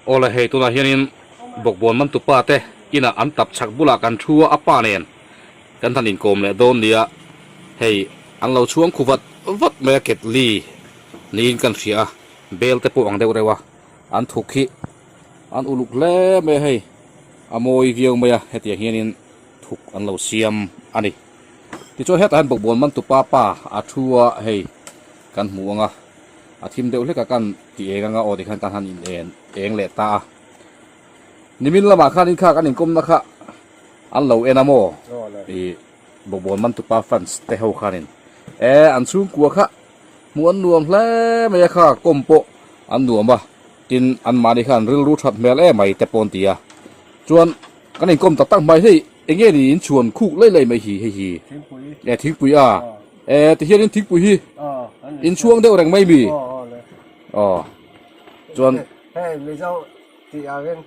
Awle hei tunah hianin bawkbawn mantupa te inah an tap chhak bulah kan thu a a pa nen kan han inkawm leh dawn nia hei an lo chhuang khu vat vat mai a ketli niin kan hria a bel te pawh ang deuh reuh a an thuk hi an uluk hle mai a hei a mawi viau mai a hetiang hianin thuk an lo siam a ni tichuan hetah hian bawkbawn mantupa pa a thu a hei kan hmu ang a. A thim deuh hlek a kan ti eng anga aw tikhan kan han in en eng leh ta a. Nimin lamah khan in kha kan inkawmna kha an lo en a maw? I Bawkbawn Mantupa fans te ho khanin e an chhungkua kha hmuh an nuam hle mai a kha kawm pawh an nuam a tin anmahni khan rilru that hmel em mai te pawh an ti a. Chuan kan inkawm tak tak mai hei eng nge ni in chhuan khuk lei lei mai hi hei hi e thingpui a e tihianin thingpui hi in chhuang deuh reng mai mi aw chuan hei mizo tih angin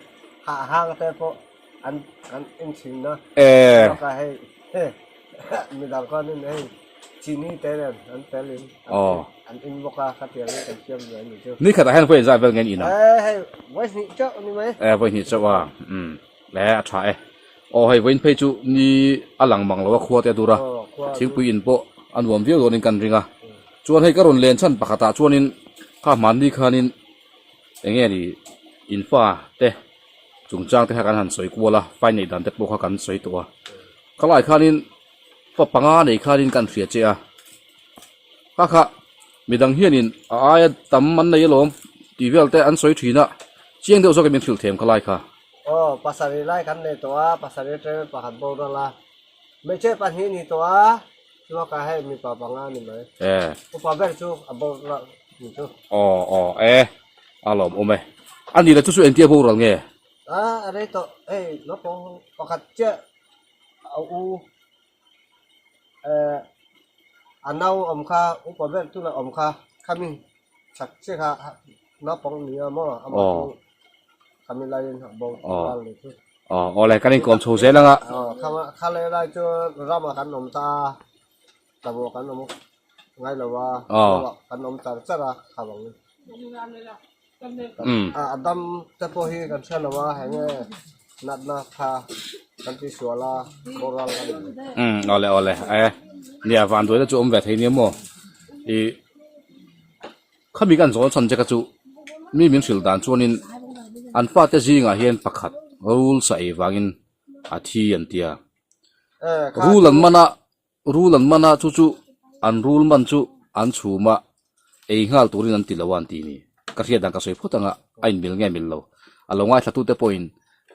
hah hang te pawh an kan in thin a e hei midang khanin hei chini te nen an tel in an in bawk a khatiang in kan siam ve a ni chu. Ni khatah hian vawi zat vel nge an in ang? E hei vawi hnih chauh a ni mai. E vawi hnih chauh a umm le a tha e. Aw hei vawiin phei chu ni a lang mang lo a khua te a dur a thingpui in pawh a nuam viau dawn in kan ring a chuan hei ka rawn len chhan pakhatah chuanin kha hmanni khanin eng nge ni in fa te chungchang te kha kan han sawi kual a fai neih dan te pawh kha kan sawi tawh a khalai khanin fa panga nei khanin kan hria che a kha kha midang hianin a aia tam an nei alawm tih vel te an sawi thin a chiang deuh zawk in min hrilh them khalai kha. Aw pasarih lai kan nei tawh a pasarih atangin pakhat boral a hmeichhe pahnih ni tawh a chubakah hei mipa panga ni mai upa ber chu a boral ni chu. Aw aw e a lawmawm e a ni le chu chu engtia boral nge? A a rei tawh hei naupang pakhat chiah a u eh a nau awm kha upa ber tuna awm kha khami chak chiah kha naupang ni a maw amah chu khami laiin a bo ral ni chu. Aw awle kan inkawm chho zel anga. Aw kha leh lai chu ramah kan awm ta a tlawh kan awm ngai lo a kan awm char char a kha bang. A dam te pawh hi kan hre lo a heng nge natna kha kan ti sual a boral a ni. Umm awle awle e nia van duai te chu awm ve thei nia maw i khami kan zawl chhan che kha chu mi min hrilh dan chuanin an fate zingah hian pakhat rul sa ei vangin a thi an tia rul an man a. Rul an man a, chu chu an rul man chu an chhum a, ei nghal turin an ti lo a an ti ni. Ka hriat dan ka sawi phawt ang a, a inmil nge mil lo. A lo ngaithlatute pawhin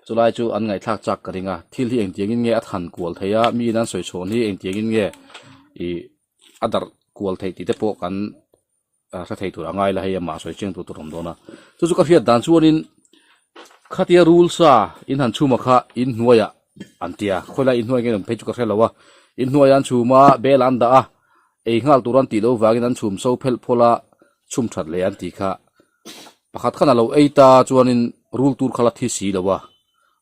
chulai chu an ngaihthlak chak ka ring a, thil hi engtiangin nge a than kual thei a, miin an sawi chhawn hi engtiangin nge ih a darh kual theih tih te pawh kan hre thei tur a ngai la hei amah sawi chiang tur tur a awm dawn a. Chu chu ka hriat dan chuanin khatia rul sa in han chhum a kha in hnuaiah an ti a, khawilai in hnuai nge awm phei chu ka hre lo a, in hnuaiah an chhum a, bel an dah a, ei nghal tur an tih loh vangin an chhum so phelh phawlh a, chhum that leh an tih kha pakhat khan a lo ei ta chuanin rul tur kha la thi si lo a,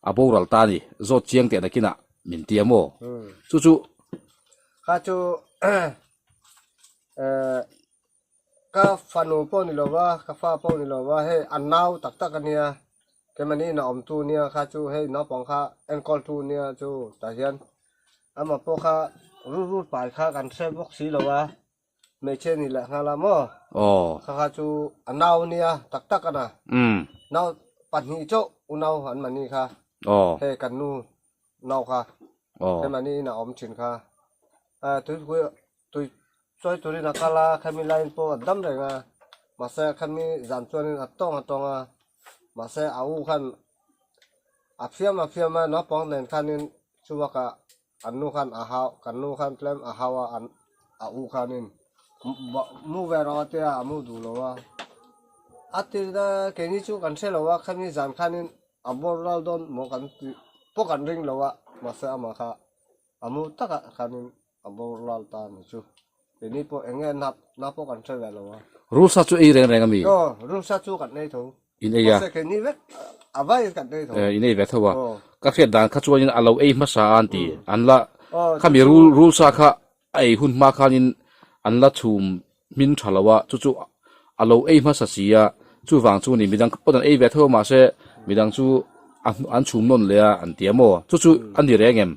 a boral ta a ni, zawt chiang teh nakinah min ti a maw? Chu chu. Kha chu eh ka fanu pawh ni lo va ka fa pawh ni lo va hei a nau tak tak a nia keimahni in a awm tu nia kha chu hei naupang kha enkawl tu nia chu tah hian amah pawh kha rul pai kha kan hre bawk si lo a hmeichhe ni leh nghal a maw kha kha chu a nau nia tak tak a na nau pahnih chauh unau an mahni kha hei kan nu nau kha keimahni in a awm thin kha tuipui tui chawi turin a kal a khami laiin pawh a dam reng a mahse khami zan chuanin a tawng a tawng a mahse a u khan a fiam a fiam a naupang nen khanin chubakah an nu khan a hau kan nu khan tlem a hau a an a u khanin mu ve rawh a tia a mu duh lo a a tirna keini chu kan hre lo a khami zan khanin a bawr ral dawn maw kan tih pawh kan ring lo a mahse amah kha a mu takah khanin A boral ta ni chu. Keini pawh eng nge nap na pawh kan hre ve lo a. Rulsa chu ei reng reng a mi? Aw, rulsa chu kan ei tho. In ei a? Mahse keini vek a vai kan ei tho. Eh, in ei ve tho a. Ka hriat dan kha chuanin a lo ei hmasa a an ti. An la khami rul rulsa kha a ei hun hma khanin an la chhum hmin tha lo a, chu chu a lo ei hmasa si a, chuvang chu ni midang pawn an ei ve tho a mahse. Midang chu a an chhum nawn leh a an ti a maw? Chu chu a ni reng em?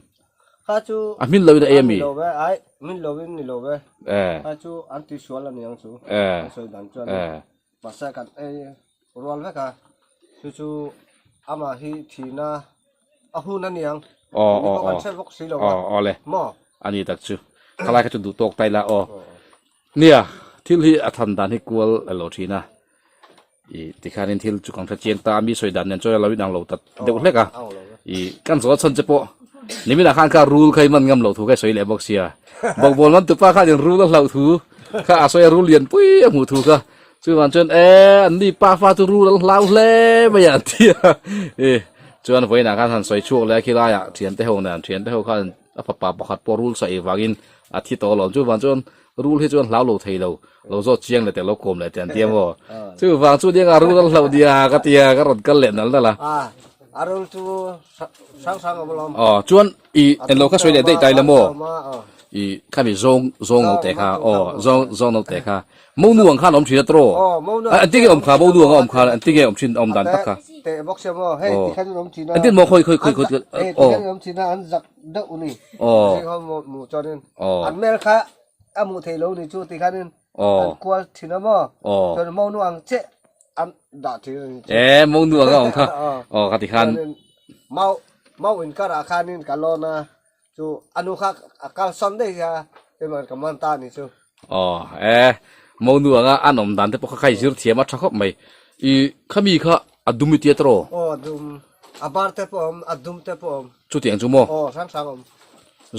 Kha chu A hmin loin a ei a mi? Ni lo ve, ai hmin loin ni lo ve. Eh. Kha chu an tisual a ni ang chu. Eh. An sawi dan chuan. Eh. Mahse kan ei rual vek a, chu chu amah hi thihna a hun a niang. Aw Ni aw pawh kan aw. hre bawk si lo a. Aw aw le. Maw? A ni tak chu. Khalai kha chu duh tawk ta ila aw. Nia, thil hi a than dan hi kual a lo thin a. I tikhanin thil chu kan hre chiang ta a, mi sawi dan nen chuan a lo inang lo ta deuh hlek a. I kan zawh chhan che pawh niminah khan kha rul kha i man ngam loh thu kha i sawi leh bawk sia. Bawkbawn man tupa khan in rul a hlauh thu kha a sawi a, rul lian pui a hmuh thu kha. Chuvan chuan e an ni pa fa chu rul an hlau hle mai a an ti a. I chuan vawiinah khan han sawi chhuak leh a khilaiah thiante ho nen thiante ho khan a fapa pakhat pawh rul saih vangin a thi tawh alawm. Chuvan chuan rul hi chuan hlau lo thei lo, lo zawt chiang leh teh lo kawm leh teh an ti a maw. Chuvang chu nia rul an hlauh nia ka ti a, ka rawn kal leh nal nal a. A rul chu hrang hrang a awm alawm. Aw chuan i englo kha sawi leh daih tai la maw? I khami zawng zawng no teh kha aw zawng zawng no teh kha Monu ang khan awm thin a tawh. An tinge awm kha monu ang a awm kha an tinge awm thin awm dan tak kha. Teh bawk sia maw hei tikhan in awm thin a. An tin maw khawi khawi khawi khawi hei tikhan in awm thin a an zak deuh ni. Aw. Zing ho mu chuan in. Aw. An mel kha a hmuh theih lo ni chu tikhan in. Aw. An kual thin a maw. Aw. Chuan monu ang che an dah thin a ni chu. E monu ang a awm kha. Aw kha tikhan. Mau mau inkar ah khan in ka lawn a. Chu a nu kha a kal sawn daih a, keimah ka man ta a ni chu. Aw e, monu anga an awm dan te pawh kha kha i zir thiam a tha khawp mai. I khami kha a dum i tia tawh? Aw a dum, a bar te pawh a awm, a dum te pawh a awm. Chutiang chu maw? Aw hrang hrang a awm.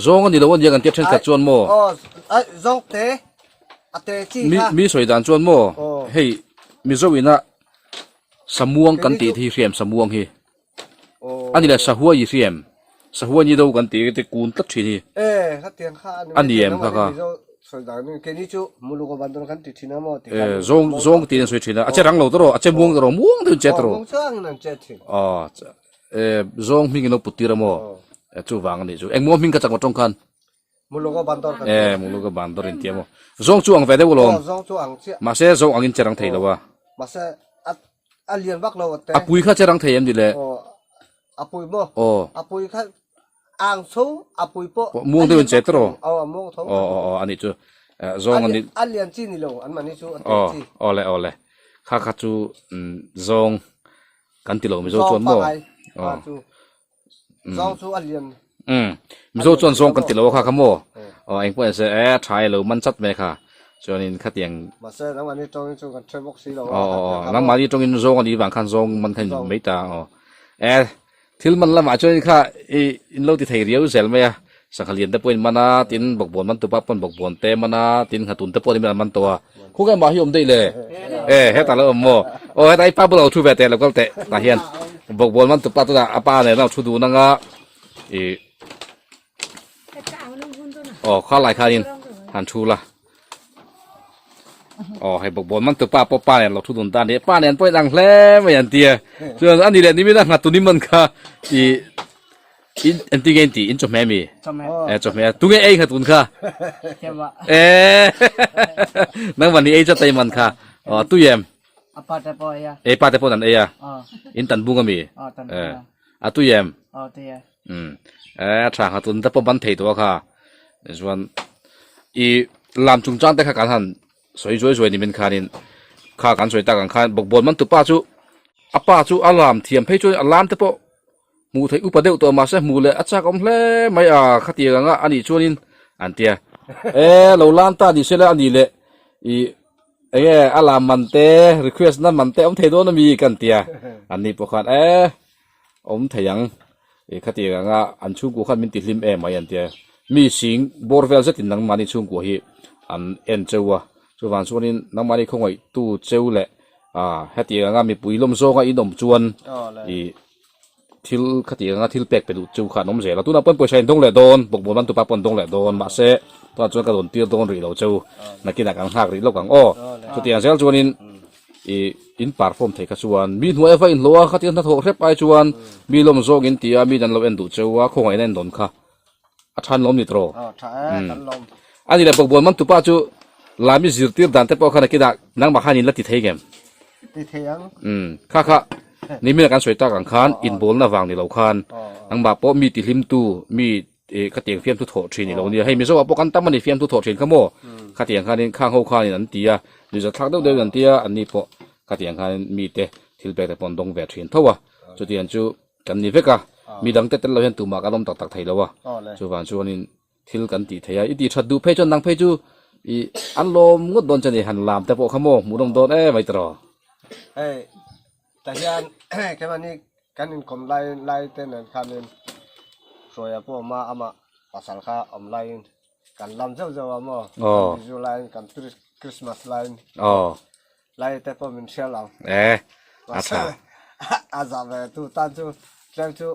Zawng a ni lo a nia kan tia thenkhat chuan maw? Aw, ai zawng te, a te chi kha. Mi sawi dan chuan maw? Aw. Hei Mizo ina samuang kan tih hi hriam samuang hi. A ni le sahua i hri em? Sahua ni do kan tih te kun tlat thin hi. A ni em kha kha. E zawng zawng tiin an sawi thin a, a che rang lo tawh a che muang tawh muang deuhin che tawh. Aw e zawng hming in lo put tir a maw? E chuvang a nih chu. Engmaw hming ka chak maw tawng khan? E muluka bandor in ti a maw? Zawng chu ang ve deuh alawm. Mahse zawng angin che rang thei lo a. A lian vak lo a te. A pui kha che rang thei em ni le? Aw a pui maw? Aw. A pui kha ang chho a pui pawh. Muang deuh in che tawh rawh. Aw a muang tho. Aw aw aw a nih chu zawng a ni. A lian chi ni lo an mahni chu a te chi. Aw aw le aw le kha kha chu zawng kan ti lo mizo chuan maw? Zawng pangai kha chu. Zawng chu a lian. Umm Mizo chuan zawng kan ti lo a kha kha maw? Aw eng pawh nise e tha e lo man chat mai kha chuanin khatiang. Mahse nangmahni tawngin chu kan hre bawk si lo a. Aw aw aw nangmahni tawngin zawng a nih vang khan zawng man kha in mai ta aw. E thil man lamah chuan kha i in lo ti thei riau zel mai a sangha lian te pawh in man a tin bawkbawn man tupa pawn bawkbawn te man a tin nghatun te pawh an man tawh a khawnge mah hi awm daih le e hetah lo awm maw aw hetah i pa bulah lo thu ve teh lo kal teh tah hian bawkbawn man tupa tunah a pa nen a lo thu dun anga ih aw khalai khanin han thu la aw hei bawkbawn man tupa pawh pa nen lo thu dun ta a ni pa nen pawh in ang hle mai an tia chuan ani leh nimin a nghatun in man kha ih In engtin nge in tih? In chawhmeh ami? Chawhmeh. Eh chawhmeh a. Tunge ei kha tun kha? Kema. Eh nangmah ni ei chat ei man kha. Aw tui em? A pa te pawh ei a. Ei pa te pawh an ei a. Aw. In tan bung ami? Aw tan bung a. A tui em? Aw tui e. Um. Eh tha kha tun te pawh ban thei tawh a kha. Chuan i lam chungchang te kha kan han sawi zuai zuai ni min khanin kha kan sawi tak ang khan bawkbawn man tupa chu a pa chu a lam thiam phei chuan a lam te pawh Hmuh theih upa deuh tawh mahse hmuh leh a chak awm hle mai a, khatiang anga a nih chuanin an tia. E lo lan ta ni sela a nih leh ih enge a lam man te request na man te awm thei dawn ami kan tia. An ni pawh khan e awm thei ang ih khatiang anga an chhungkua khan min ti hlim em mai an tia. Mi sing bawr vel zetin nangmahni chhungkua hi an en cheu a, chuvang chuanin nangmahni khawngaihtu cheu leh ah hetiang anga mipui lawm zawnga in awm chuan ih thil khatiang anga thil pek pe duh chu kha an awm zel a tunah pawn pawisa in dawng leh dawn bawkbawn man tupa pawn dawng leh dawn mahse tunah chuan ka rawn tir dawn rih lo cheu nakinah kan nghak rih lawk ang aw chutiang zel chuanin ih in perform thei kha chuan mi hnuai ava inhlawh a khatiang hnathawh hrep ai chuan mi lawm zawk in ti a mi dan lo en duh cheu a khawngaihna en dawn kha a than lawm ni tawh a ni leh bawkbawn man tupa chu lami zirtir dan te pawh khan a kinah nangmah khan in la ti thei ngem ti thei ang kha kha. Nimina kan sawi tak ang khan inbawlna vang ni lo khan nangmah pawh mi tihlimtu mi ih khatiang fiamthu thawh thin i lo nia. Hei Mizo ah pawh kan tam a ni fiamthu thawh thin kha maw? Khatiang khanin khang ho khanin an ti a, nuihzat thlak deuh deuhin an ti a, anni pawh khatiang khanin mite thil pek te pawh an dawng ve thin tho a. Chutiang chu kan ni vek a, midang te tel lo hian tumah kan awm tak tak thei lo a, chuvang chuanin thil kan tih thei a, i tih that duh phei chuan nang phei chu i an lawm ngawt dawn che ni, han lam te pawh kha maw hmuh nawm dawn em mai tiraw. Hei tah hian keimahni kan inkawm lai lai te nen khanin Hruaia pawh awm a, amah pasal kha awm laiin kan lam zeuh zeuh a maw, kan bizu laiin kan Christmas laiin. Lai te pawh min hria lo. Eh, a tha. A za ve tu tan chu tlem chu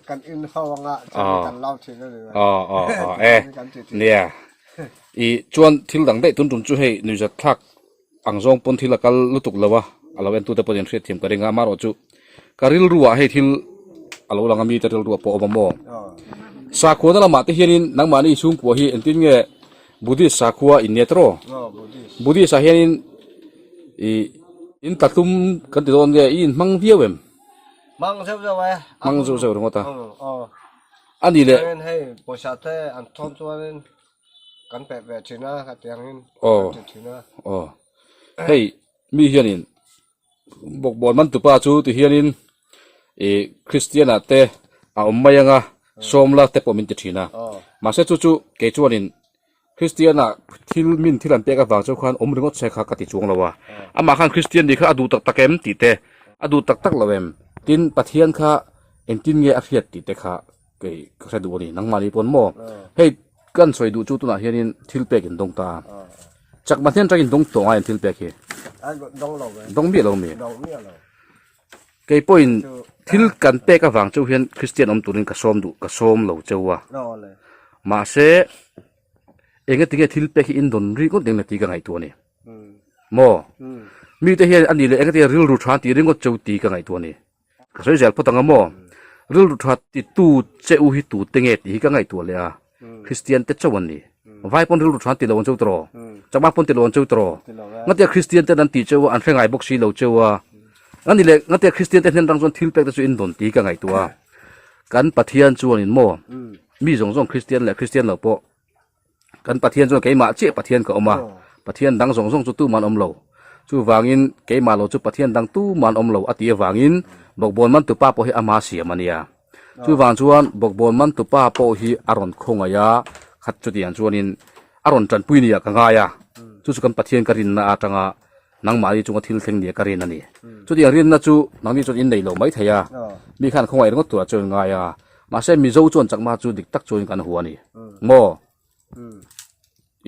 kan in ho anga chu kan lau thin a ni. Aw aw aw eh nia. I chuan thil dang daih tun tum chu hei nuihzat thlak ang zawng pawn thil a kal lutuk lo a, a lo en tu te pawhin hriat thiam ka ring a, amaherawh chu ka rilru ah hei thil a lo lang a mi te rilru ah pawh a awm a maw. Sakhuana lamah te hianin nangmahni chhungkua hi engtin nge Buddhist sakhua in nia tawh Buddhist ah hianin ih in tlatlum kan ti dawn nge i in hmang viau em? Hmang zeuh zeuh e. Hmang zeuh zeuh ringawt a. A ni leh. Hei pawisa te an thawn chuanin kan peh ve thin a khatiangin kan ti thin a. Aw hei mi hianin Bawkbawn man tupa chu ti hianin ih Christian ah te a awm mai anga sawmla te pawh min ti thin a mahse chu chu kei chuanin Christian ah thil min thil an pek avang chu khan awm ringawt se kha ka ti chuang lo a amah khan Christian nih kha a duh tak tak em tih te a duh tak tak lo em tin Pathian kha engtin nge a hriat tih te kha kei ka hre duh a ni nangmahni pawn maw hei kan sawi duh chu tunah hianin thil pek in dawng ta a chakma hnen atangin dawng tawh ngai an thil pek hi dawng miah lo mi kei pawhin thil kan pek avang chauh hian Christian awm turin ka sawm duh ka sawm lo chauh a mahse enge tinge thil pek hi in dawn ringawt eng tih ka ngaihtuah a ni maw mite hian a nih leh enge tinge rilru tha an tih ringawt chauh tih ka ngaihtuah a ni. Ka sawi zel phawt ang a maw? Rilru tha titu che u hi tute nge tih hi ka ngaihtuah leh a, Kristian te chauh an ni. Vai pawn rilru tha an ti lo ang cheu tawh, Chakma pawn ti lo ang cheu tawh. Ngatia Kristian ten an tih cheu a, an hre ngai bawk si lo cheu a. A ni leh ngatia Kristian te hnen rang chuan thil pek te chu in dawn tih hi ka ngaihtuah a. Kan Pathian chuanin maw, mi zawng zawng Kristian leh Kristian lo pawh Kan Pathian chuan keimah chiah Pathian ka awm a, Pathian dang zawng zawng chu tuman awm lo. Chuvangin keimah lo chu Pathian dang tuman awm lo a tih avangin bawkbawn man tupa pawh hi ama siam a nia. Chuvang chuan bawkbawn man tupa pawh hi a rawn khawngaih a, khat chutiang chuanin a rawn tanpui nia ka ngai a, chu chu kan Pathian ka rinna atanga nangmahni chunga thil thleng nia ka rin a ni. Chutiang rinna chu nangni chuan in nei lo mai thei a, mi khan khawngaih ringawt turah chuan ngai a, mahse Mizo chuan chakma chu dik tak chuan kan hua a ni. Maw?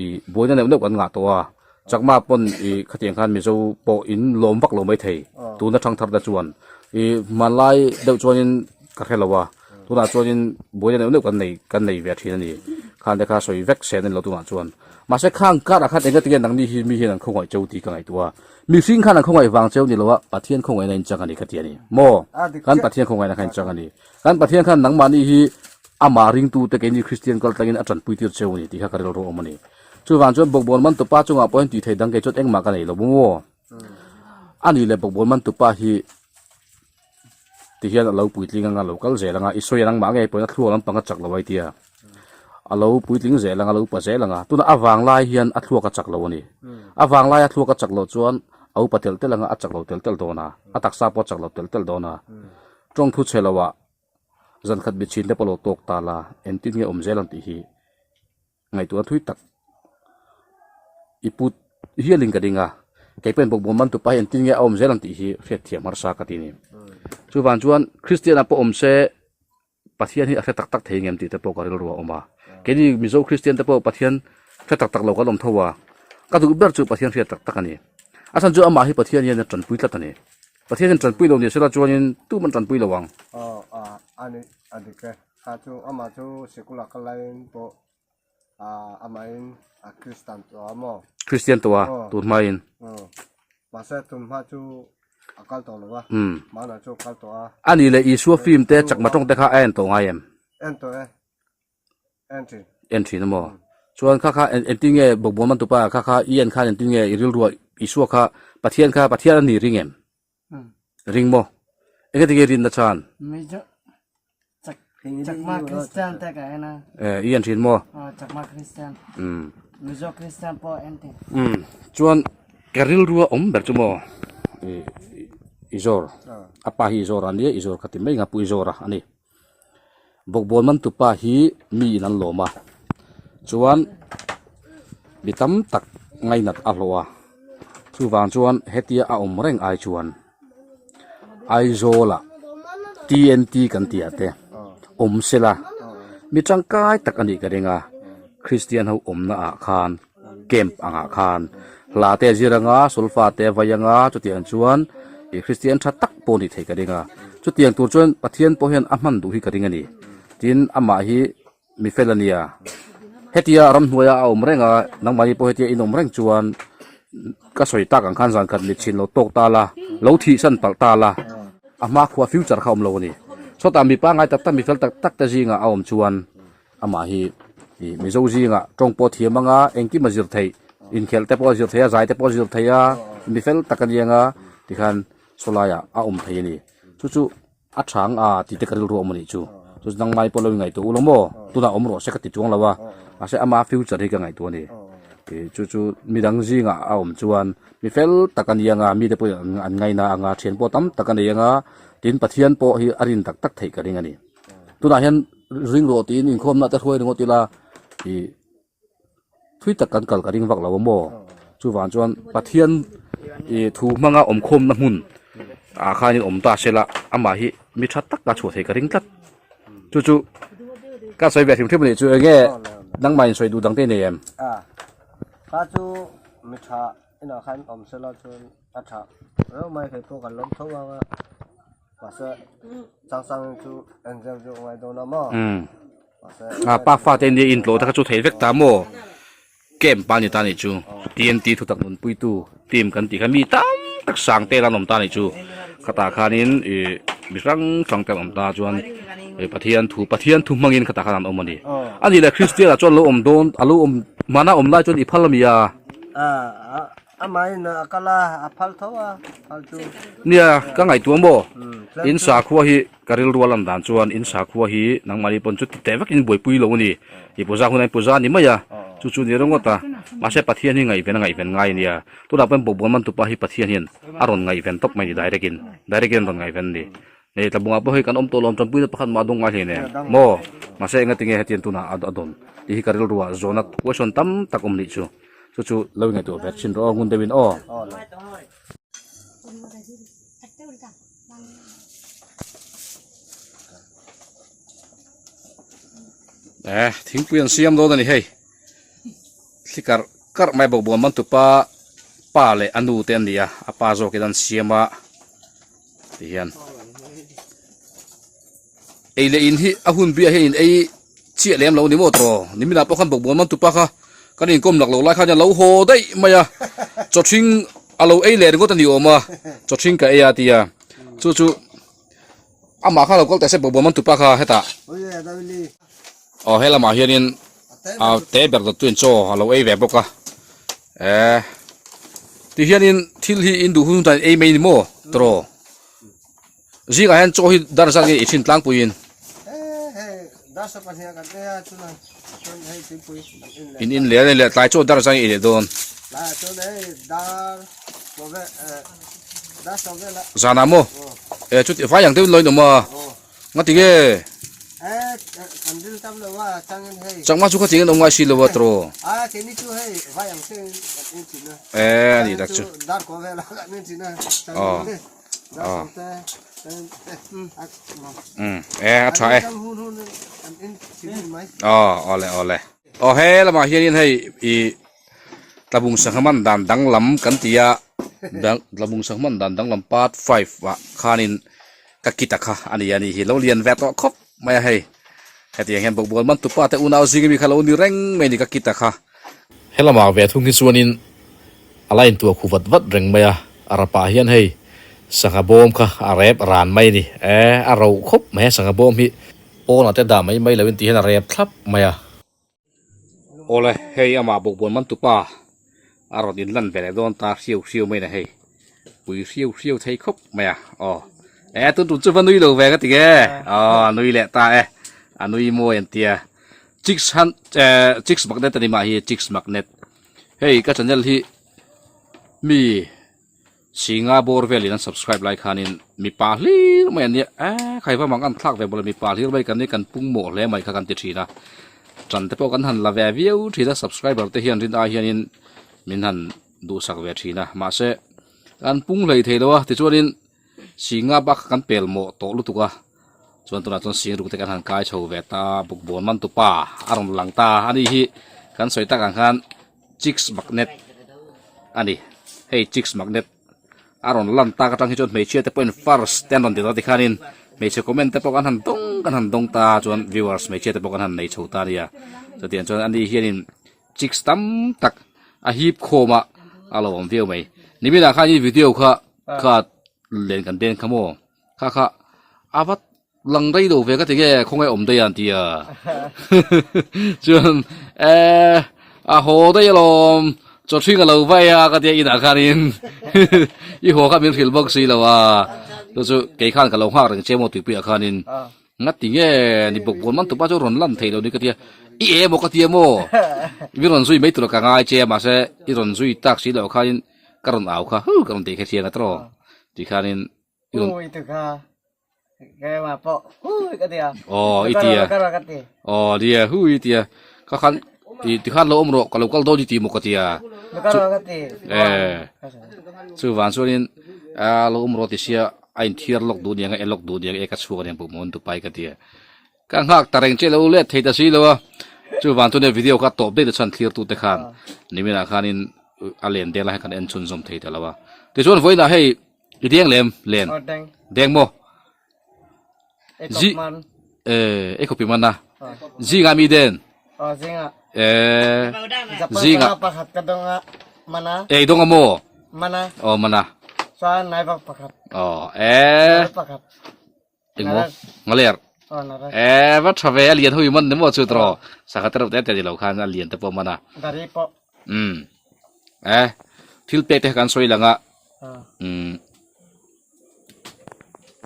I buaina neuh neuh kan ngah tawh a, chakma pawn i khatiang khan Mizo pawh in lawm vak lo mai thei tuna thangthar te chuan. I hmanlai deuh chuanin ka hre lo a, tunah chuanin buaina neuh neuh kan nei kan nei ve thin a ni. Khan te kha sawi vek sen a ni lo tunah chuan. Mahse khang karah khan enga tinge nangni hi mi hian an khawngaih cheu tih ka ngaihtuah a, mihring khan an khawngaih vang cheu ni lo a, Pathian khawngaihna in chang a ni ka ti a ni. Maw? Kan Pathian khawngaihna kha in chang a ni. Kan Pathian khan nangmahni hi amah ringtute keini Kristian kal tlangin a tanpui tir cheu a ni tih kha ka rilru awm a ni. Chuvang chuan bawkbawn man tupa chungah pawh hian tih theih dang kei chuan engmah ka nei lo maw? A nih leh bawkbawn man tupa hi ti hian a lo puitling anga lo kal zel anga i sawi a nangmah ngei pawhin a thluak lampang a chak lo ai tia a lo puitling zel anga a lo upa zel anga tuna a vang lai hian a thluak a chak lo a ni a vang laia thluak a chak loh chuan a upa telh telh anga a chak lo telh telh dawn a a taksa pawh a chak lo telh telh dawn a tawng thu chhe loah zan khat mitchhin te pawh lo tawk ta la engtin nge awm zel ang tih hi Ngaihtuah thui tak i put hialin ka ding a, kei pawhin bawkbawn man tupa hi engtin nge a awm zel ang tih hi hriatthiam harsa ka ti a ni. Chuvang chuan Kristian ah pawh awm se Pathian hi a hre tak tak thei ngem tih te pawh ka rilru a awm a. Keini Mizo Kristian te pawh Pathian hre tak tak lo kan awm tho a, ka duh ber chu Pathian hriat tak tak a ni. A chhan chu amah hi Pathian hian a tanpui tlat a ni. Pathian hian tanpui lo ni sela chuanin tuman tanpui lo ang. Aw a ni a dik e. Kha chu amah chu sikul ah ka laiin pawh amahin a Christian tawh a maw? Christian tawh a tun hmain. Mahse tun hma chu a kal tawh lo a, mahna chu a kal tawh a. A nih leh Isua film te chakma tawng te kha a en tawh ngai em? En tawh e, en thin. En thin a maw? Chuan kha kha engtin nge bawkbawn man tupa kha kha i en khan engtin nge i rilruah Isua kha Pathian kha Pathian a ni ring em? Ring maw? Enge tinge rinna chhan? Mizo Chak Chakma Christian te ka en a. Eh, i en thin maw? Aw, Chakma Christian. Um. Mizo Christian pawh en thin. Um, chuan ka rilrua awm ber chu maw? I i zawr. A pa hi i zawr a nia, i zawr ka ti mai nga pu i zawr a a ni. Bawkbawn man tupa hi mi in an lawm a, chuan mi tam tak ngainat a hlawh a, chuvang chuan hetia a awm reng ai chuan Aizawla TNT kan tih ah te awm sela mi tangkai tak a nih ka ring a, Kristian ho awmna ah khan camp angah khan hla te a zir anga sulfa te a vai anga chutiang chuan ih Kristian tha tak pawh a nih theih ka ring a, chutiang tur chuan Pathian pawh hian a hman duh hi ka ring a ni, tin amah hi mi fel a nia, hetia ramhnuaia a awm reng a nangmahni pawh hetia in awm reng chuan ka sawi tak ang khan zan khat mit chhin lo tawk ta la, lo thih san palh ta la, a hma khua future kha a awm lo a ni, sawtah mi pangngai tak tak mi fel tak tak te zingah a awm chuan. Amah hi ih Mizo zingah tawng pawh thiam anga engkim a zir theih, inkhelh te pawh a zir thei a, zai te pawh a zir thei a, mi fel tak a ni anga tikhan sawlaiah a awm thei a ni. Chu chu a chhang a tih te ka rilru a awm a nih chu. Chu chu nangmai pawh lo ingaihtuah u lo maw? Tunah awm rawh se ka ti chuang lo a, mahse ama future hi ka ngaihtuah a ni. Ih chu chu midang zingah a awm chuan mi fel tak a ni anga mite pawhin an ngaina anga thian pawh tam tak a nei anga tin Pathian pawh hi a rin tak tak theih ka ring a ni. Tunah hian ring rawh tiin inkhawmna te hruai ringawt ila ih thui tak kan kal ka ring vak lo a maw chuvang chuan Pathian ih thu hmanga awmkhawmna hmun ah khanin awm ta se la amah hi mi tha tak a chhuah thei ka ring tlat chu chu ka sawi ve hrim hrim a nih chu eng nge nangmah in sawi duh dang te i nei em? A kha chu mi tha inah khan awm se la chuan a tha reuh mai thei pawh kan lawm tho ang a. Mahse chang chang chu enzel chu ngai dawn a maw? Umm. Mahse A pa fa te nia in tlawh te kha chu thei vek ta maw? Camp pa ni ta nih chu. TNT thutak nunpuitu team kan tih kha mi tam tak sang te an awm ta nih chu. Khatah khanin ih mi hrang hrang te an awm ta chuan ih Pathian thu Pathian thu hmangin khatah khan an awm a ni. A nih leh Kristian ah chuan lo awm dawn a lo awm hmana awm lai chuan i phal a mi a? A a Amahin a kal a, a phal tho a, phal chu. Nia, ka ngaihtuah maw? In sakhua hi ka rilru a lan dan chuan in sakhua hi nangmahni pawn chu ti teh vekin buaipui lo a ni. I puza hunah in puza a ni mai a, chu chu ni ringawt a. Mahse Pathian hi ngaihven a ngaihven ngai a nia. Tunah pawhin bawkbawn man tupa hi Pathian hian a rawn ngaihven tawp mai a ni direct in, direct in a rawn ngaihven a ni. Hei tlabungah pawh hei kan awm tawh lo tanpuina pakhat mah a dawng ngai hle nen maw mahse enga tinge hetiang tunah a dawn tih hi ka rilru ah zawhna question tam tak awm nih chu chu chu lo ingaihtuah ve thin rawh aw ngun deuhin aw. Eh thingpui an siam dawn a ni hei thli karh karh mai bawk bawn man tupa pa leh a nu te an ni a a pa zawkin an siam a. Ti hian ei leh in hi a hun biah hian in ei chiah lem lo ni maw tawh niminah pawh khan bawkbawn man tupa kha kan inkawm lak loh lai khan a lo haw daih mai a chawthring a lo ei leh ringawt a ni awm a chawthring ka ei a tia chu chu amah kha lo kal teh se bawkbawn man tupa kha hetah aw he lamah hianin a te ber dawt chuan chaw a lo ei ve bawk a eh ti hianin thil hi in duh hun tan ei mai ni maw tawh zingah hian chaw hi dar zat nge i thin tlangpuiin in in leh leh tlai chaw dar zat nge i leh dawn zanah maw eh chuti vai ang deuhin lo in awm a. Nga ti nge? Chakma chu kha tingin awm ngai si lo a tawh. Eh a nih tak chu. Aw. Aw. Um eh a tha e. Aw awle awle. Aw he lamah hianin hei i Tlabung sangha man dan danglam kan ti a Tlabung sangha man dan danglam part 5 ah khanin ka kita kha a ni a nih hi lo lian ve tawh khawp mai a hei hetiang hian bawkbawn man tupa te unau zing ami kha lo ni reng mai a ni ka kita kha. Helamah ve thung hi chuanin a la intuah khu vat vat reng mai a a rapah hian hei sangha bawm kha a rep ran mai a ni e a ro khawp mai a sangha bawm hi pawnah te dah mai mai loin ti hian a rep thlap mai a. Awle hei amah bawkbawn man tupa a rawn inlan ve leh dawn ta hriau hriau mai na hei pui hriau hriau thei khawp mai a aw. E tun tum chu va nui lo ve ka ti nge. Aw a nui leh ta e. A nui mawi an tia. Chicks han eh chicks magnet a ni mah hi chicks magnet. Hei ka channel hi mi Singa bawr velin an subscribe lai khanin mipa hlir mai an nia eh khai va mang an thlak ve bawlh a mipa hlir mai kan ni kan pung mawh hle mai kha kan ti thin a tan te pawh kan han la ve viau thin a subscriber te hian rin ai hianin min han duhsak ve thin a mahse kan pung hlei thei lo a tichuanin Singa bak kha kan pel mawh tawh lutuk a chuan tunah chuan sing ruk te kan han kai chho ve ta bukbawn man tupa a rawn lang ta a ni hi kan sawi tak ang khan chicks magnet a ni hei chicks magnet a rawn lan tak atang hi chuan hmeichhia te pawhin first te an rawn ti ta tikhanin hmeichhe comment te pawh kan han dawng kan han dawng ta chuan viewers hmeichhia te pawh kan han nei chho ta a nia chutiang chuan ani hianin chicks tam tak a hip khawm a a lo awm viau mai niminah khan i video kha kha len kan den kha maw kha kha a va lang rei lo ve ka ti nge khawnge awm daih a an ti a chuan eh a haw daih alawm chaw hring a lo vai a ka tia inah khanin i haw kha min hrilh bawk si lo a chu chu kei khan ka lo nghak reng che maw tuipuiah khanin Nga ti nge ni bawk bawn man tupa chu rawn lan thei lo ni ka tia i e maw ka tia maw i rawn zui mai tur ka ngai che a mahse i rawn zui tak si loh khanin ka rawn au kha hu ka rawn tih kha thiang a tawh ti khanin i rawn Ui tu kha keimah pawh hui ka tia aw i tia ka ti aw nia hui i tia ka khan i ti khan lo awm rawh ka lo kal dawn i ti maw ka tia ka ti eh chuvang chuanin a lo awm rawh ti sia A inthiar lawk duh niang a, e lawk duh niang e ka chhuak aniang pawh mawn Dupai ka ti a. Ka nghak ta reng che lo let thei ta si lo a. Chuvang chuan video kha tawp daih ta chuan thlir tute khan niminah khanin a len deng lai khan kan en chhunzawm thei ta lo a. Tichuan vawiinah hei i deng lem len deng maw? Zi eh e khawpi man a. Zinga mi den. Eh zinga ei dawng a maw? Aw mana. Aw eh engmaw ngaler eh va tha ve a lian ho i man ni maw chu tawh sangha te reuh te te ni lo khan a lian te pawh a man a. Umm eh thil pek te kha kan sawi lang a umm.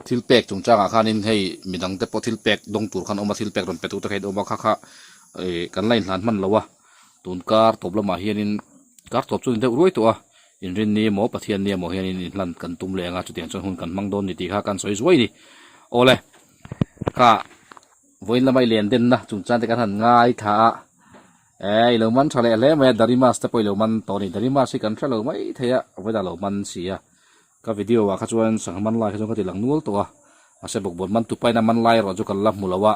Thil pek chungchangah khanin hei midang te pawh thil pek dawng tur khan a awm a thil pek rawn pe tu te kha in awm a kha kha ih kan la inhlan hman lo a tun kar tawp lamah hianin kar tawp chu a ni deuh ruai tawh a inrinni emaw Pathianni emaw hianin inhlan kan tum leh ang a chutiang chuan hun kan hmang dawn ni tih kha kan sawi zuai a ni awle kha vawiin lama i len denna chungchang te kan han ngaithla a. Eh, i lo man tha leh hle mai a, Darimas te pawh i lo man tawh a ni. Darimas hi kan hre lo mai thei a, vawiin a lo man si a. Ka video ah kha chuan sangha man lai kha chuan ka ti lang nual tawh a, mahse bawkbawn man tupa in a man lai erawh chu kan la hmu lo a,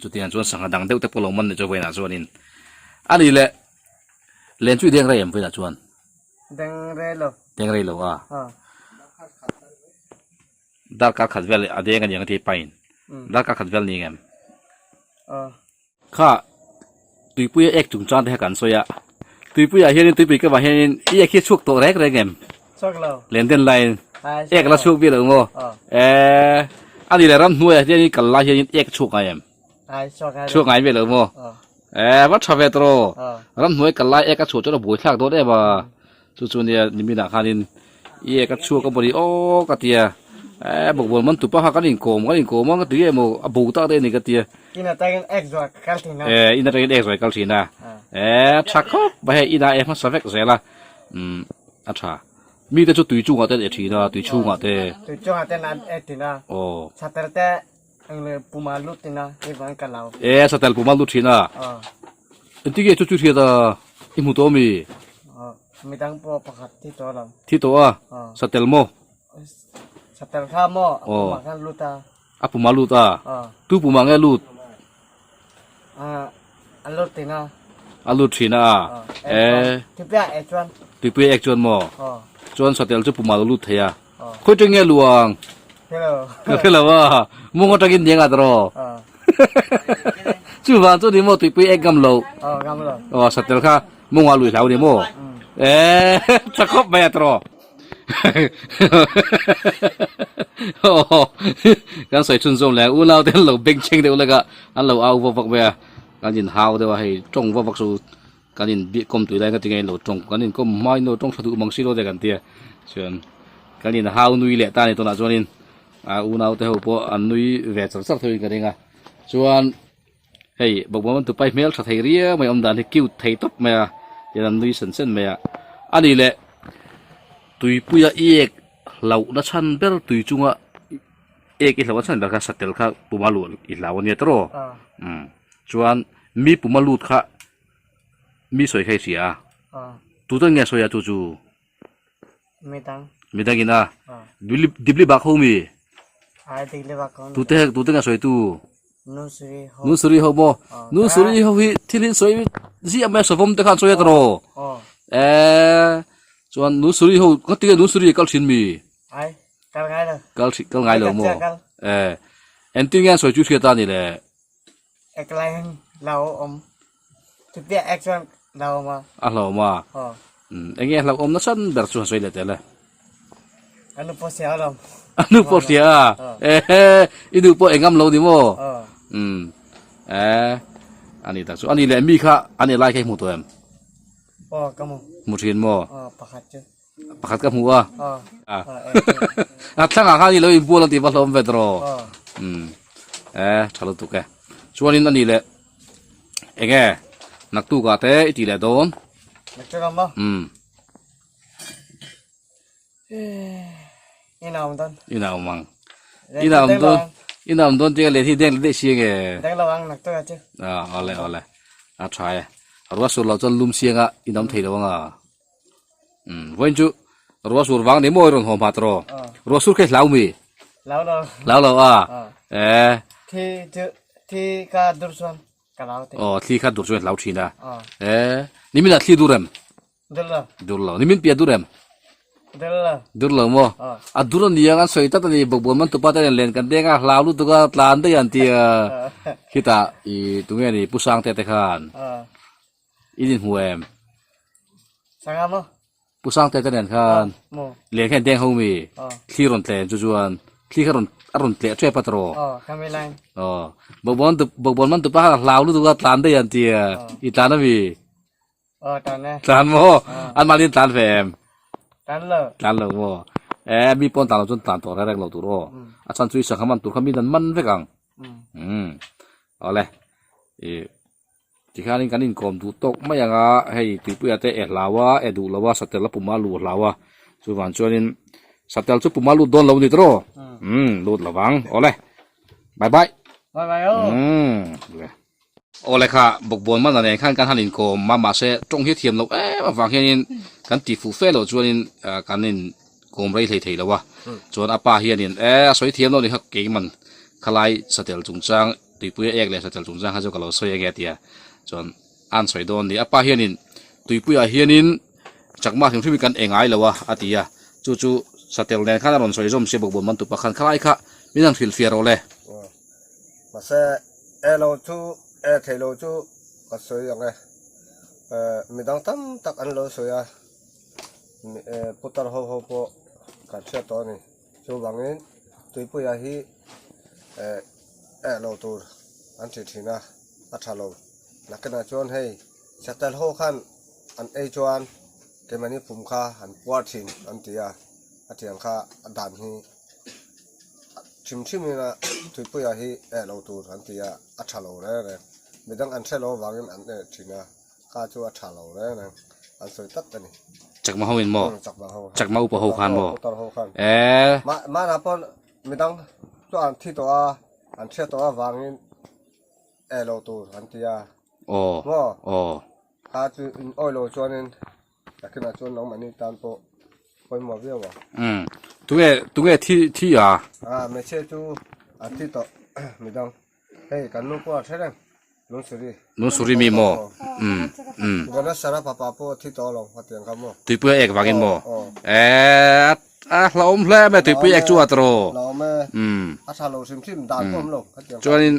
chutiang chuan sangha dang deuh te pawh lo man ni chu vawiinah chuanin a ni le. Len chu i deng rei em vawiinah chuan? Deng rei lo. Deng rei lo a. Darkar khat vel a deng a ni ang a ti pain. Darkar khat vel ni ngem? Kha tuipuia ek chungchang te kha kan sawi a, tuipuiah hianin tuipui ka vah hianin i ek hi a chhuak tawh reng reng em? Chhuak lo. Len den laiin ek la chhuak bik lo maw? Eee a ni leh ramhnuaiah hianin kal lai hianin ek a chhuak ngai em? Ai chhuak ngai lo. Chhuak ngai bik lo maw? Eee va tha ve tawh ramhnuai kal lai ek a chhuah chuan a buaithlak dawn em a. Chu chu nia niminah khanin i ek a chhuak a bawrh i aw ka ti a, eh bawkbawn man tupa kha kan inkawm kan inkawm a ka ti emaw a bo tak daih a ni ka ti a. In atangin ek zuai ka kal thin a. Eh in atangin ek zuai kal thin a, eh tha khawp mai hei inah e hmasa vek zel a, umm a tha. Mite chu tui chungah te an e thin a, tui chhungah te. Tui chungah te an e thin a. Aw. Chhatel te eng leh puma lut thin a, hei vang ka lo. Eh chhatel puma lut thin a. Aw. Engtin nge chu chu hriat a i hmu tawh ami? Midang pawh pakhat thi tawh lo. Thi tawh a? Satel maw? Satel kha maw? A puma khan lut a. A puma lut a? Tu puma nge lut? A lut thin a. A lut thin a? Eh. Tuipui ah ek chuan. Tuipui ah ek chuan maw? Chuan satel chu puma lo lut thei a. Khawi teng nge luang? Hre lo. Ka hre lo a, mung atangin ni anga tawh. Chuvang chu ni maw tuipui ek ngam lo. Aw ngam lo. Aw satel kha munga lui hlau ni maw? Eh tha khawp mai a tawh. Aw kan sawi chhun zawm leh a unau te an lo beng chheng deuh lek a an lo au vak vak mai a kan in hau deuh a hei tawng vak vak chu Kan in bih kawm tui lai nga tinge in lo tawng kan in kawm hma in lo tawng tha duh mang si lo te kan tia chuan kan in hau nui leh ta a ni tunah chuanin. A unau te ho pawh an nui ve char char theuhin ka ring a chuan hei bawkbawn an tupai hmel tha thei riau mai awm dan hi cute thei tawp mai a tin an nui sen sen mai a a nih leh tuipuia iek hlauhna chhan ber tui chunga ek i hlauhna chhan ber kha satel kha puma luh i hlau a nia tawrh aw umm chuan mi puma lut kha mi sawi kha i hria a tutan nge a sawi a chu chu. Midang. Midang in a. Dibli dibli bak ho mi. Ai dibli bak ho. Tute tute nga sawi tu. Nusuri ho. Nusuri ho mo. Nusuri ho hi thil hi sawi zia mai savom te khan sawi a tro. Eh chuan nusuri ho ka tige nusuri kal thin mi. Ai kal ngai lo. Kal thi kal ngai lo mo. Eh entin nge sawi chu hriat a ni le. Eklai hin lau om. Chutia ek chuan lau awm a. A hlauhawm a. Aw. Eng nge hlauhawm na chhan ber chu han sawi leh teh le. A nu pawh hria alawm. A nu pawh hria a. Ehe, i nu pawh engam lo ni maw? Aw. Umm. Eh, a ni tak chu. A ni leh mi kha a ni lai kha i hmu tawh em? Aw, ka hmu. Hmu thin maw? Aw, pakhat chu. Pakhat ka hmu a. A thlangah khan i lo inbual an tih va hlawm ve tawh. Umm. Eh, tha lutuk e. Chuanin a ni leh eng nge naktukah te i tih leh dawn. Naktuk maw? Umm. Ina awm dawn. Ina awm ang. Ina awm dawn. Ina awm dawn tia leh hi deng daih si nge. Deng lo ang naktuk ah chu. Ah, awle awle. A tha e. Ruah sur lo chuan lum sianga in awm thei lo anga. Umm vawiin chu ruah sur vang ni maw i rawn haw hma tawh ruah sur kha i hlau mi? Hlau lo. Hlau lo a? Eh. Thi chu thi kha dur chuan ka hlau thei. Aw thli kha dur chuan i hlau thin a. Eh nimin ah thli dur em? Dur lo. Dur lo. Nimin piah dur em? Dur lo. Dur lo maw? A dur a ni ang an sawi tlat a ni bawkbawn man tupa te nen len kan deng a hlau lutuk a tlan daih an ti a. Khitah i tunge ni Pu Sangte te khan. I din hmu em? Sanga maw? Pu Sangte te nen khan len kha in deng ho mi? Thli rawn tlen chu chuan thli kha rawn a rawn tleh tep a tawh. Aw, khami line. Aw, bawkbawn tu bawkbawn man tupa kha hlau lutuk a tlan daih an ti a, i tlan a mi? Aw, tlan e. Tlan maw? An mahni in tlan ve em? Tlan lo. Tlan lo maw? E, mi pawn tlan lo chuan tlan tawh reng reng lo tur aw. A chhan chu i sangha man tur kha mi dan man vek ang. Umm. Awle. I Tikhianin kan inkawm duh tawk mai ang a, hei tuipuia te e hlau a, e duh lo a, satel a puma luh a hlau a, chuvang chuanin satel chu puma lut dawn lo a ni tawh umm lut lo vang, awle bye bye. Bye bye aw. Umm le. Awle kha bawkbawn man a nen khan kan han inkawm a, mahse tawng hi a thiam loh em avang hianin kan ti fuh fe loh chuanin kan inkawm rei hlei thei lo a, chuan a pa hianin e a sawi thiam lo a ni kha keiman khalai satel chungchang Tuipuia ek leh satel chungchang kha chu ka lo sawi ange a ti a, chuan a han sawi dawn a ni. A pa hianin tuipuiah hianin chakma hrim hrimin kan e ngai lo a a ti a, chu chu satel nen khan a rawn sawi zawm sia bawkbawn man tupa khan khalai kha min han hrilhfiah rawh le. Mahse e lo chu e thei lo chu ka sawi ang e, midang tam tak an lo sawi a, putar ho ho pawh kan hriat tawh a ni. Chuvangin tuipuia hi eh eh lo tur an ti thin a, a tha lo. Nakinah chuan hei satel ho khan an ei chuan keimahni pum kha an puar thin an ti a, a tiang kha a dan hi thim thim in a tuipuia hi eh lo tur an ti a, a tha lo reng reng. Midang an hre lo avangin an eh thin a. Kha chu a tha lo reng reng an sawi tlat a ni. Chakma ho in maw? Chakma ho. Chakma upa ho khan maw? Upa ho khan. Eh. Ma mana pawn midang chu an thi tawh a, an hriat tawh avangin eh lo tur an ti a. Aw. Maw? Aw. Kha chu in awi lo chuanin nakinah chuan nangmahni tan pawh pawimawh viau ang. Umm. Tunge tunge thi thi a? Ah hmeichhia chu an thi tawh midang. Hei kan nu pawh a hre reng Lungsuri. Lungsuri mi maw? Umm umm. Ganesara papa pawh a thi tawh lo a tiang kha maw? Tuipui a ek vangin maw? Eee a hlauhawm hle mai tuipui ek chu a tawh. Hlauhawm e. Umm. A tha lo hrim hrim dan pawh awm lo a tiang kha. Chuanin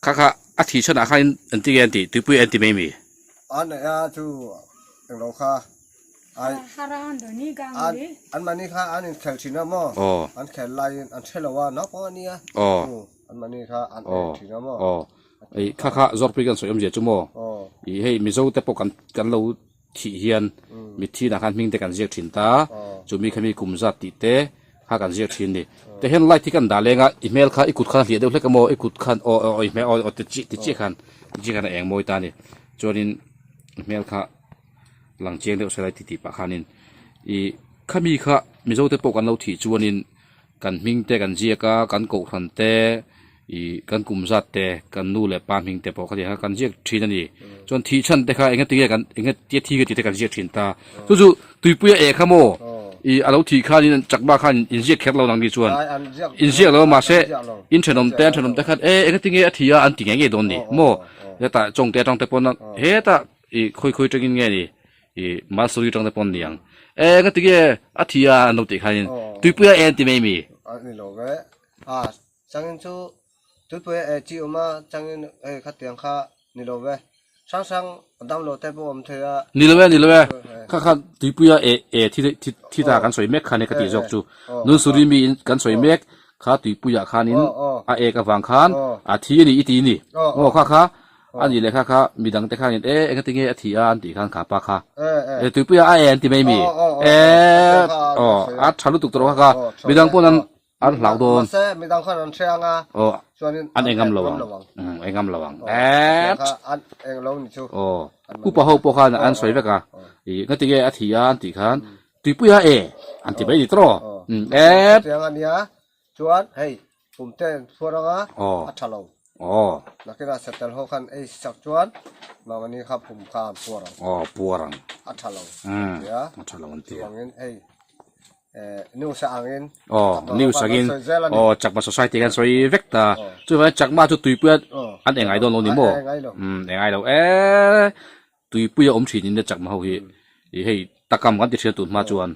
kha kha a thi chhanah khan an ti nge an ti tuipui an ti mai mi? A neih a chu englo kha Ai an mahni kha an inkhel thin a maw? An khel laiin an hre lo a, naupang a nia. An mahni kha an en thin a maw? Aw. Ei kha kha Zawrpui kan sawi awmzia chu maw? I hei Mizo te pawh kan kan lo thih hian mitthi nah khan hming te kan ziak thin ta. Chumi kha mi kum zat tih te. Kha kan ziak thin ni. Te hian light hi kan dah leng a, i hmel kha i kut khan a hliah deuh hlek a maw, i kut khan aw aw i hmel aw aw ti chi ti chiah khan ti chiah khan a eng mawi ta a ni. Chuanin i hmel kha lang chiang deuh se lai ti tih pah khanin i khami kha Mizo te pawh kan lo thih chuanin kan hming te kan ziak a, kan kohhran te ih kan kum zat te kan nu leh pa hming te pawh khatiang kha kan ziak thin a ni. Chuan thih chhan te kha eng enge kan eng tia thi nge tih te kan ziak thin ta. Chu chu tuipuia eh kha maw ih a lo thih khanin chakma khan in ziak kher lo nang ni chuan in ziak lo mahse in thenawm te an thenawm te khan e eng enge a thi a an ti ngei ngei dawn ni maw hetah chawngte atang te pawn hetah ih khawi khawi tangin nge ni Ih Malsuri tang te pawn ni ang. E ka ti nge a thi a an lo tih khanin tuipuia e an ti mai mi? A ni lo ve. A changin chu tuipuia e chi awm a changin hei khatiang kha ni lo ve. Hrang hrang dam lo te pawh awm thei a. Ni lo e ni lo e. Kha kha tuipuia e e thi thi thi ta kan sawi mek khan e ka tih zawk chu. Nunsuri mi in kan sawi mek kha tuipuiah khanin a ek avang khan a thi a ni i ti ni. Aw kha kha A nih leh kha kha midang te khanin e enga tinge a thi a an tih khan kha pa kha e tuipuia a e an ti mai mi e aw a tha lutuk tawh kha kha midang pawn an an hlau dawn midang khan an hre anga aw an engam lo ang engam lo ang e an eng lo ni chu aw upa ho pawh khan an sawi vek a i enga tinge a thi a an tih khan tuipuia e an ti mai ni tawh e tiang ania chuan hei Kum te an phuar anga a tha lo. Nakinah satel ho khan ei sak chuan mahni kha pum kha an phuar ang. Aw phuar ang. A tha lo an ti a. A tha lo an ti a. Chuvangin hei news a angin. Aw news angin aw Chakma society khan sawi vek ta. Chuvangin Chakma chu tuipui an engai dawn lo ni maw? Engai lo. Engai lo e. Tuipui a awm thin in Chakma ho hi i hei takam kan ti hriat tun hma chuan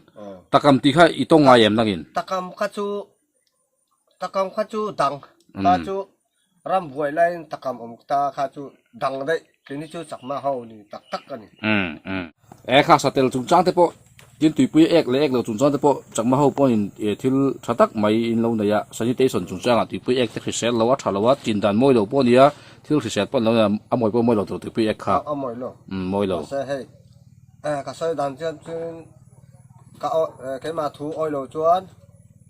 takam tih kha i tawng ngai em nangin? Takam kha chu Takam kha chu dang kha chu ram buai laiin takam awm ta kha chu dang daih keini chu chakma ho ni tak tak a ni. E kha satel chungchang te pawh tin tuipui ek leh ek lo chungchang te pawh chakma ho pawhin thil tha tak mai in lo nei a, sanitation chungchangah tuipui ek te hrisel lo a tha lo a, tin dan mawi lo pawh a nia, thil hrisel pawh an lo nei a, a mawi pawh mawi lo tur tuipui ek kha. A mawi lo. Mawi lo. Mahse hei ka sawi dan chian chuan ka keimah thu awi lo chuan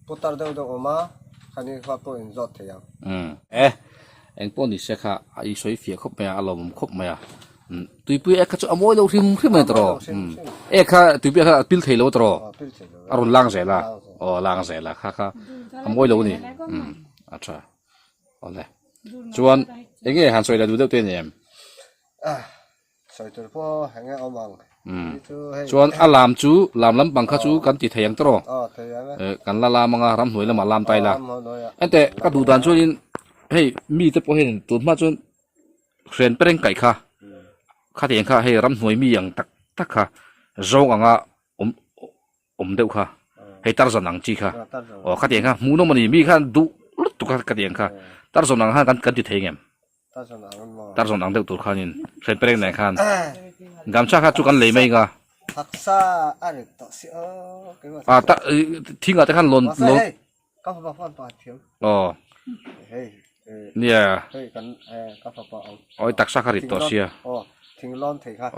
Putar deuh deuh awm a, khani kha pawh in zawt thei ang. Umm e, eng pawh ni se kha a i sawi fiah khawp mai a, a lawmawm khawp mai a. Umm tuipui ek kha chu a mawi lo hrim hrim a ni tawh. Umm ek kha tuipui kha a pil thei lo tawh. A rawn lang zel a, aw a lang zel a kha kha a mawi lo a ni. Umm a tha awle. Chuan eng nge han sawi leh duh deuh te ni em? Sawi tur pawh eng nge awm ang. Chuan a lam chu lam lampang kha chu kan ti thei ang tawh. Kan la lam anga ramhnuai lamah lam ta ila. Enteh ka duh dan chuanin hei mite pawh hian tun hma chuan hren pereng kaih kha khatiang kha hei ramhnuai mi ang tak tak kha zawng anga awm awm deuh kha hei tarzan ang chi kha aw khatiang kha hmuhnawm a ni mi khan duh lutuk a khatiang kha tarzan ang khan kan ti thei ngem. Tarzan ang deuh tur khanin hre pereng nen khan gamcha kha chu kan lei mai nga. A ta thingah te khan lawn lawn aw nia awi taksa kha rit tawh sia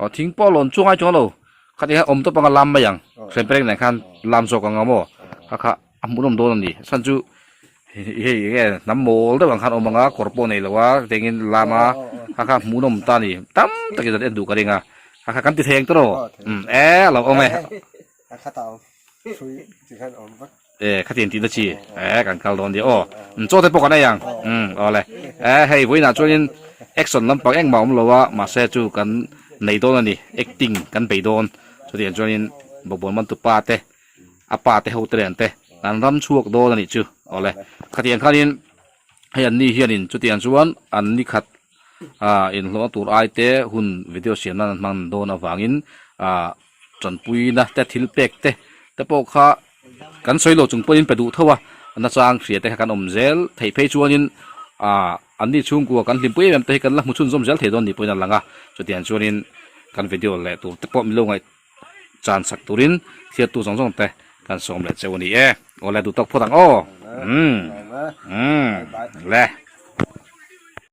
aw thing pawh lawn chu ngai chuang lo khati khan awm tawp anga lam mai ang hre pereng nen khan lam zawk ang maw kha kha a hmuhnawm dawn a ni chhan chu hei enge hnam mawl deuh ang khan awm anga kawr pawh nei lo a tengin lam a kha kha hmuhnawm ta a ni tam takin an en duh ka ring a kha kha kan ti thei ang tawh umm e a lo awm e e khatiang tihna chi e kan kal dawn nia aw chaw te pawh kan ei ang umm awle e hei vawiinah chuanin action lampang engmah a awm lo a mahse chu kan nei dawn a ni acting kan bei dawn chutiang chuanin bawkbawn man tupa te a pa te ho te nen te an ram chhuak dawn a nih chu awle khatiang khanin hei an ni hianin chutiang chuan an ni khat ah inhlawhna tur ai te hun video siam nan an hmang dawn avangin ah tanpuina te thil pek te te pawh kha kan sawi lo chung pawhin pe duh tho a nachang hria te kha kan awm zel theih phei chuanin ah an ni chhungkua kan hlimpui em em te hi kan la hmu chhunzawm zel thei dawn ni pawhin a lang a chutiang chuanin kan video leh tur te pawh milo ngaih chan sak turin thliattu zawng zawng te kan sawm leh cheu a ni e. Awle duh tawk phawt ang aw. Umm. Umm. Le.